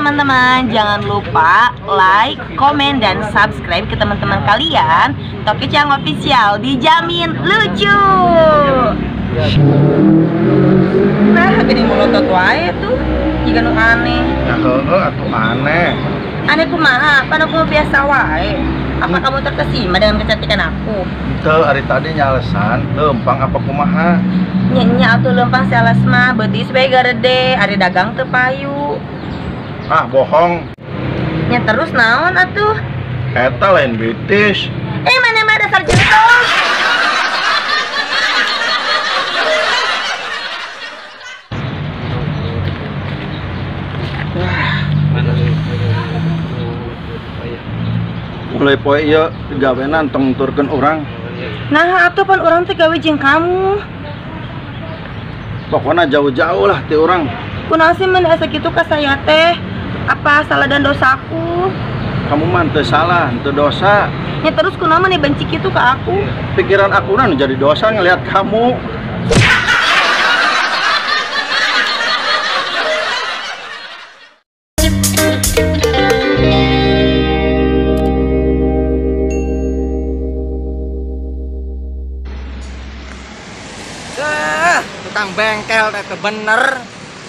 teman-teman, jangan lupa like, komen, dan subscribe ke teman-teman kalian. Toke Chang Official dijamin lucu. Nah, gede melotot wae tuh, jika nu aneh. Ya heeh atuh aneh. Aneh kumaha? Pan aku biasa wae. Apa kamu terkesima dengan kecantikan aku? Henteu, ari tadi nyalesan lempang apa kumaha? Nya atuh lempang sales mah beutis bae garede, ari dagang teu payu. Ah, bohong. Nya terus naon atuh? Eta lain betis. Mana mah dasar jelek. Mulai poe ieu gawena tong nuturkeun urang. Nah, atuh pan urang teh gawe jeung kamu. Pokona jauh-jauh lah ti urang. Kunaon sih mun asa kitu ka saya teh? Apa salah dan dosaku? Kamu mah teu salah, teu dosa. Ya terus kunaon mah benci kitu ka aku? Pikiran aku nu jadi dosa ngelihat kamu. Tukang bengkel teh bener.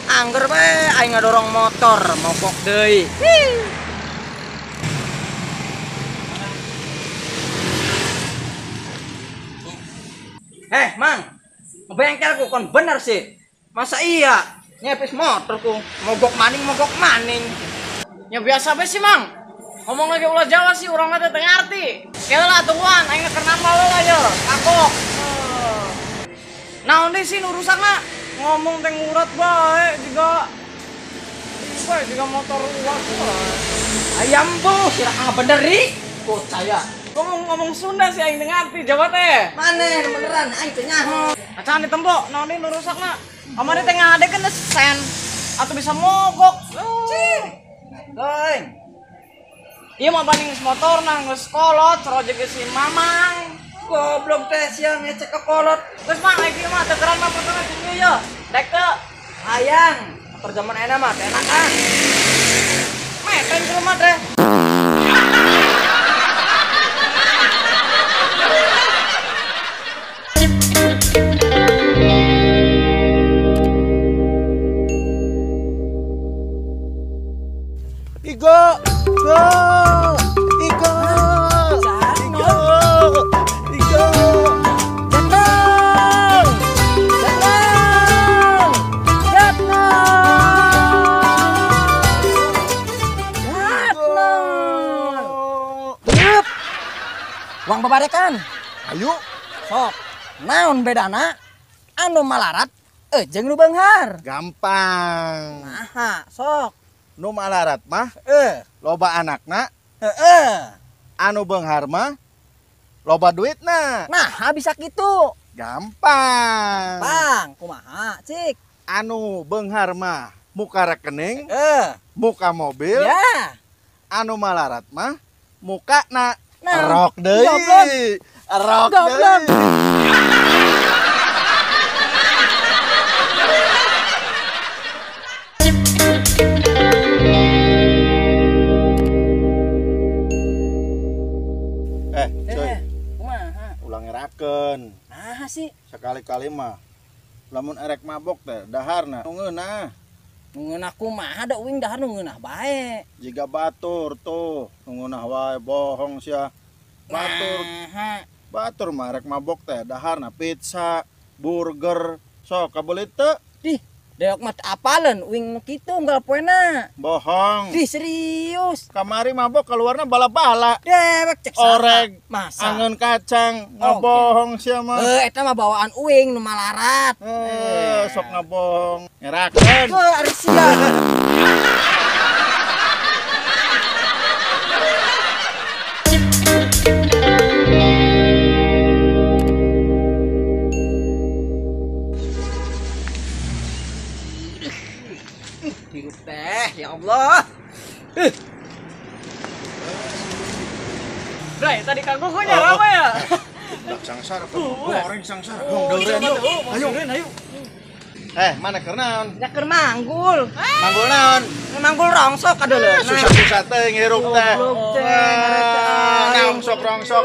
Angger bae aing ngadorong motor mogok deui. Heh, Mang. Bengkel ku kon bener sih. Masa iya nyepis motorku mogok maning. Ya biasa bae sih, Mang. Ngomong lagi ulah Jawa sih urang mah teu ngarti. Keula lah tungguan aing keur nambah lah yo. Kakok. Naon deui sih nu rusakna? Ngomong teh ngurat bae juga bae juga motor rusak. Ayam bu, sirah ngabeneri. Percaya. Ngomong-ngomong Sunda sih aing teu ngarti Jawa teh. Maneh beneran aing teh nyaho. Acan ditempo, naon deui nu rusakna? Amane teh ngadekeun sen atuh bisa mogok. Cing. Teuing. Ieu mah banding motor nang geus kolot rojek si Mamang. Goblok teh sia ngecek ke kolot. Terus Mang aing ieu mah teu keren mah motorna jeung ieu yo. Dek teu. Hayang, motor zaman enak mah teh enak ah. Meten ke rumah teh. Igo, go, Igo, Igo, Igo, Jatnong, Jatnong, Jatnong, Jatnong. Yup, uang babarekan. Ayo, sok, naon bedana? Anu malarat, jeung nu beunghar. Gampang. Naha, sok. Nu malarat mah loba anakna, anu beunghar mah loba duitna. Nah, bisa kitu. Gampang. Gampang, kumaha, cik? Anu beunghar mah muka rekening, muka mobil. Ya. Anu malarat mah mukana nah, rok deui. Rok deui. Cuy. Kumaha? Ulah ngerakeun. Nah sih. Sekali-kali mah lamun erek mabok teh daharna nu ngeunah. Nu ngeunah kumaha da uing dahar nu ngeunah bae. Jiga batur tuh, nu ngeunah wae bohong sia. Batur. Naha. Batur mah erek mabok teh daharna pizza, burger, sok kabeuli teu? Dih, deok mah apaleun uing nu kitu unggal poena. Bohong. Dih serius. Kamari mabok keluarna bala-bala. Dewek cek saha. Oreg, masa angeun kacang, ngabohong sia mah. Eta mah bawaan uing nu malarat. Sok ngabohong. Ngerakeun. Heuh, ari sia. Hirup teh, ya Allah. Bray, tadi kagugunya ramai ya? Dak sangsara, goreng sangsara. Dong, dong, ayo. Ayo. Mana keur naon? Ya keur manggul. Manggul naon? Manggul rongsok aduh. Susah-susah teh ngirup teh. Rongsok rongsok.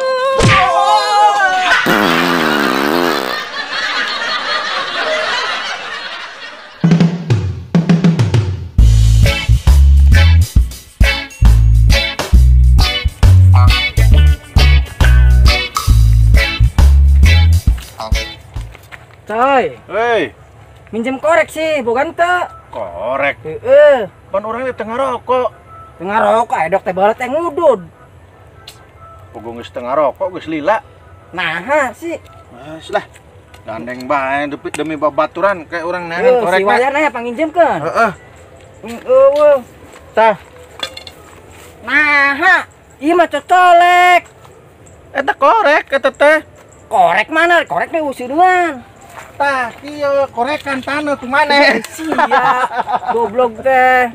Coy. Hei. Minjem korek sih, bukan teu. Korek? Heeh. Pan urang teh tengah rokok. Tengah rokok edok teh balet teh ngudud. Puguh geus tengah rokok geus lila. Nah, sih. Geus lah. Gandeng bae demi babaturan kayak urang neangan korek. Si Wayan aya panginjemkeun. Heeh. Eueuh. Tah. Nah, ieu mah cocolek. Eta korek eta teh. Korek mana? Korek teh usieunan. Tah, kieu korekan taneuh ku maneh. Sia, goblok teh.